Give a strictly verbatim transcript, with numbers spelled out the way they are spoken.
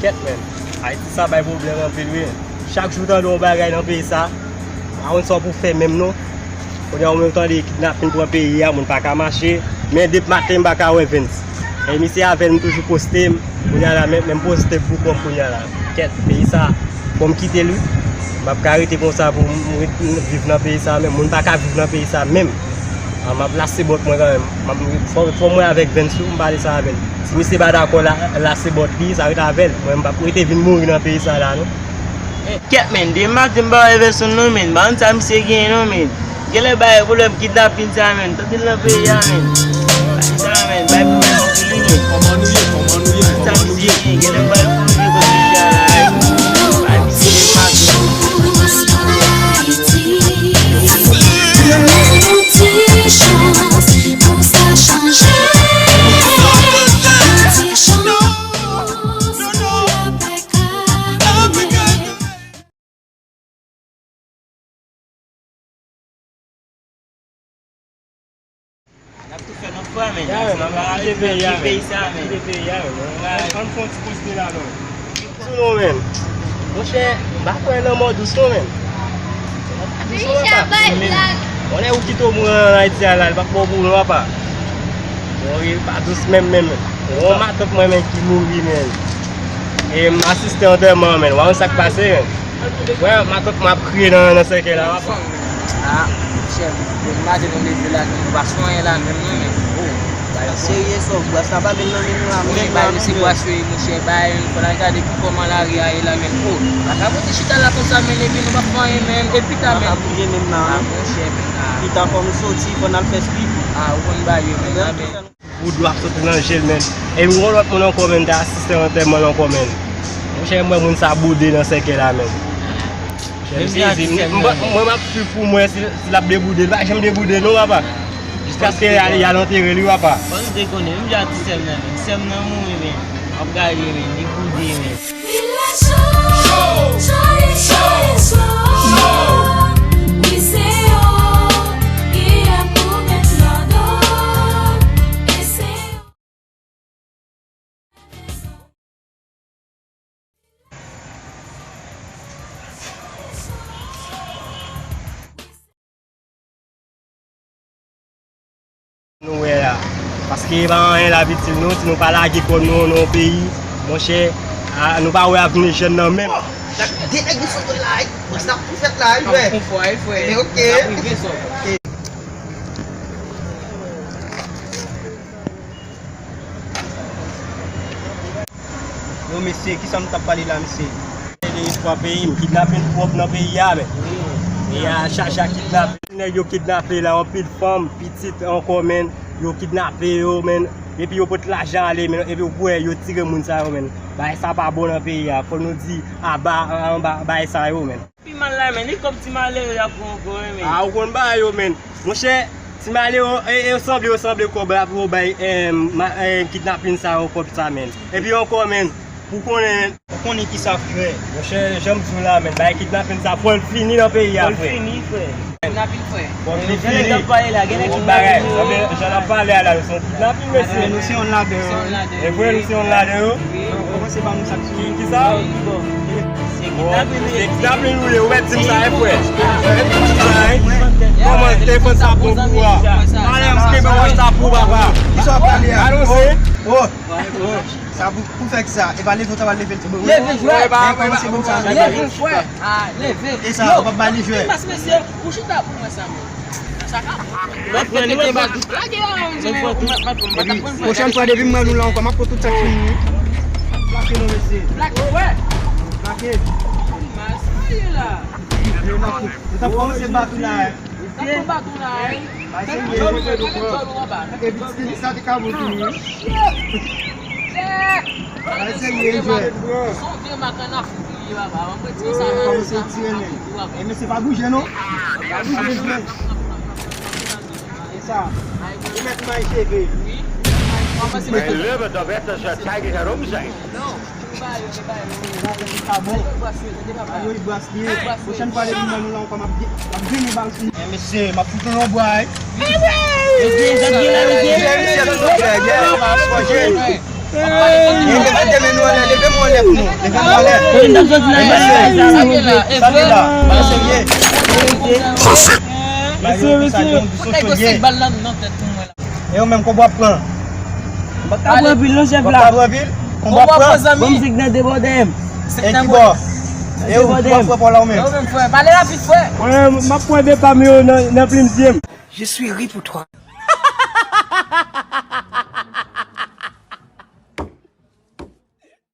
Kèt, men. Ayiti sa bay pwoblèm anpil, wi. Chak jou w tande yon bagay nan peyi sa. Pa konn sa w pou fè menm, non. Kounye a, ou menm tande kidnapin pran peyi a, moun pa ka mache. Men depi maten, m pa ka wè Vens. E misye avè l, m toujou poste, m. Kounye a la, men, men m poste pou kò m kounye a la. Kèt, peyi sa, fò m kite l, wi. M p ap ka rete konsa pou m ret viv nan peyi sa menm. Moun pa ka viv nan peyi sa menm. Ah, m ap lase bòt mwen kanmenm. M ap, fò, fò mwen avèk Vens tou, m pale sa avè l. Si misye pa dakò la, lase bòt li, sa ret avè l. Mwen, m p ap rete vin mouri nan peyi sa la, non. Kèt, men, depi maten m pa wè Vens non, men. M pa konn sa misye genyen, non, men. Genlè bay pwoblèm kidnapin sa, men. Tande l nan peyi a, men. Bay sa, men. Bay pwoblèm pou li, men. Kòman nou ye? Kòman nou ye? Kòman nou ye? Genlè bay pwoblèm kidnapin sa, la. Bay misye depi maten. Ti chans pou sa chanje. Ti chans pou lapè ka vini. N ap tou fè nou fwa, men. Ya, men, n ap kite peyi a, men. Kite peyi a, men. Ann fè yon ti poste la, non. Sou nou, men. Monchè, m pa kwè nan mò dous, non, men. Mò dous, non, papa. Konnen ou kite w mouri ann Ayiti a la, li p ap bon pou ou, non, papa. Mouri pa dous menm, menm. Gon matant mwen, men, ki mouri, men. E m asiste antèman, men. W a wè sa k pase, men. Wè, matant mwen ap kriye nan, nan sèkèy la, papa. Ah, monchè, depi maten nou leve la, nou pa sonje la menm, non, men. Oh, bagay serye, sa, bwès la pa bèl nan men nou la, men. Bagay se bwès yo ye, monchè, bagay, fò n al gade ki kòman lari a ye la, men. Oh, pa ka pote chita la konsa, men, epi nou pa fè anyen, men, epi ta, men. Pa ka bouje menm nan, ah, monchè, men, ah. Pita fò nou soti, fò n al fè speed. Ah, ou konn bagay yo, men, ah, men. Boudou ap soti nan je l, men. Epi gon lòt moun ankò, men, te asiste antèman l ankò, men. Monchè, m wè moun sa boude nan sèkèy la, men. Monchè, m sezi. Mwen, m ap swiv pou mwen si, si l ap deboude. Li pa janm deboude, non, papa. Jiskaske y al, y al antere li, papa. Fò nou te konnen, menm jan ti sè m nan, men. Ti sè m nan mouri, men. W ap gade, men. Li boude, men. Nou wè la. Paske e pa anyen l ap itil nou, si nou pa lage kò nou nan yon peyi, monchè, a, nou pa wè avni jèn nan menm. De nèg nou sot wè la, wi. Bwès la ap tou fèt la, wi, frè. Konfwa, wi, frè. Ok. N ap rive sot. Yo, mesye, kisa nou t ap pale la, mesye? Dènye fwa peyi m, kidnapin twòp nan peyi a, men. Peyi a chaje ak kidnapin. Nèg yo kidnape la, anpil fanm, pitit ankò, men. Yo kidnape yo, men. Epi yo pot lajan ale, men. Epi ou kwè yo tire moun sa yo, men. Bagay sa pa bon nan peyi a. Fò nou di aba, anba bagay sa yo, men. Pi mal la, men, e kòb ti malere y ap pran ankò, wi, men. A, ou konn bagay yo, men. Monchè, ti malere, e, e, yo sanble, yo sanble kòb la pou yo bay, e, ma, e, kidnapin sa yo kòb sa, men. Epi ankò, men, pou konnen, men. Ou konnen ki sa, frè. Monchè, jan m di w la, men, bay kidnapin sa, fò l fini nan peyi a, frè. Fò l fini, frè. Kidnapin, frè. Fò l fini. Jan nèg ap pale la, gen nèg ki bagay, sanble, jan n ap pale a la, yo se yon kidnapin, mesye. Nou se yonn ladan yo. E vre, nou se yonn ladan yo. Wi. Kòmanse ba nou sa ki sou ki, ki sa? Se kidnapin nou ye. Se kidnapin nou ye, ou mèt di m sa, e frè. Ou mèt di m sa, e. Kòman telefòn sa bon pou ou a? Ale, m kenbe wòch sa pou ou, papa. Kisa w ap pale a? Anonse. Oh, oh. Sa pou, pou fè ki sa? E pa leve w ta pral leve l tou. Leve, frè. Leve, frè. Ah, leve. E sa, w p ap ba li jwè. Mas mesye, ou chita pou mwen sa, men. Sa ka bon. Lage la, epi, pwochèn fwa, depi m wè nou la ankò, m ap pran tout sa k sou nou, wi. Plake nou, mesye. Plake, wè. Plake. Mas, sa ye la. Yo t ap kòmanse bat ou la, wi. T ap konbat ou la, wi. Epi ti sa te ka bon pou nou, wi. Ay, serye, jwè. Son vye makanafou li ye, papa. Mwen mwen tire sa nan sa. E, mesye, pa bouje, non. Pa bouje, jwè. E sa. Ou mèt may cheve. Wi. Mein Leben, da wird das ja zeitig herumsein. Non. Sa bon. Ayo, li bras li ye. Pwochèn fwa depi m wè nou la ankò, m ap gen, m ap gen yon bal sou nou. Men mesye, m ap fout nou yon bwa, wi. Mesye, mesye, mesye, mesye. Leve, leve men nou anlè, leve men anlè pou nou. Leve men anlè. Sa gen la, sa gen la. Sa gen la. Mesye, mesye. Nèg yo se bal nan nan tèt pou mwen la. E ou menm, konbyen w ap pran? M pa ka pran pil non, chèf la. Ou pa pran pil? Konbyen w ap pran? Bon, m se k nan debòde m. E ki bò? E ou, konbyen w ap pran pou la ou menm? Yo menm, frè, pale rapid, frè. Mwen, m ap pran de pa m yo nan, nan plim zye m. Je suis ri pour toi.